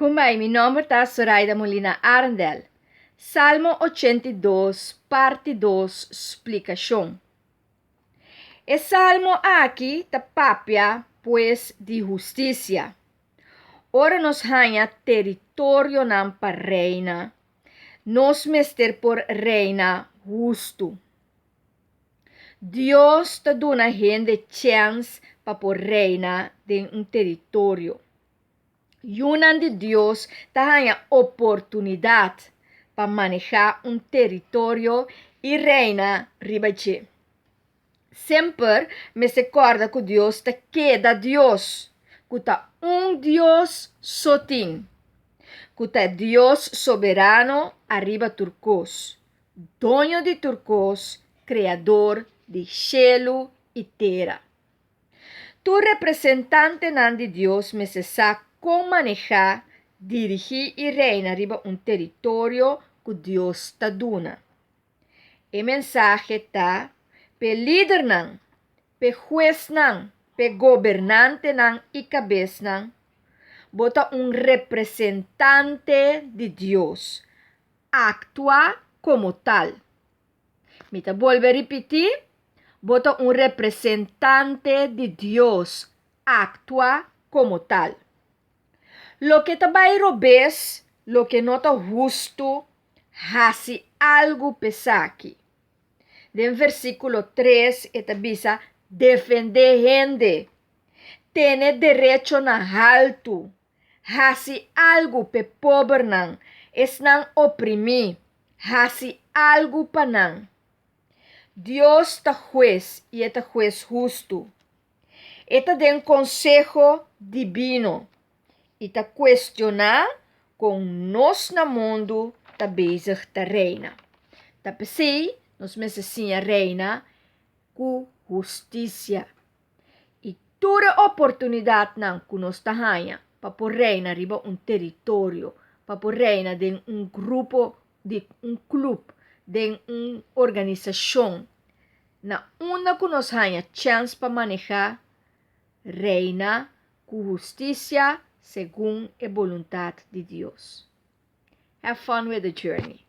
Kumbai, mi nòmber ta Soraida Molina Arendel. Salmo 82, parti 2, splikashon. E salmo aki ta papia, pues, di hustisia. Ora nos haña teritorionan pa reina, nos mester por reina hustu. Dios ta duna hende chèns pa por reina den un teritorio. Yunan di Dios ta haña oportunidat pa manehá un teritorio i reina riba dje. Semper mester kòrda ku Dios ta keda Dios, ku ta un Dios so tin, ku ta Dios soberano ariba tur kos, Doño di tur kos, Kreador di shelu i tera. Tur representantenan di Dios mester sa kon manehá, dirigí i reina riba un teritorio ku Dios ta duna. E mensahe ta p'e lidernan, p'e huesnan, p'e gobernantenan i kabesnan, Bo ta un representante di Dios. Aktua komo tal. Mi ta bolbe ripití, Bo ta un representante di Dios, aktua komo tal. Loke ta bai robes, loke no ta hustu, hasi algu p'esaki. Den versíkulo tres e ta bisa, Defendé hende, tene derecho na haltu, Hasi algu p'e pobernan, esnan oprimí, hasi algu pa nan. Dios ta hues i e ta hues hustu. E ta den konseho dibino i ta kuestioná kon nos na mundu ta bezig ta reina. Ta p'esei nos mester siña reina ku hustisia. I tur e oportunidatnan ku nos ta haña pa por reina riba un teritorio, pa por reina den un grupo di un klup, den un organisashon, na unda ku nos haña chèns pa manehá, reina ku hustisia segun e boluntat di Dios. Have fun with the journey!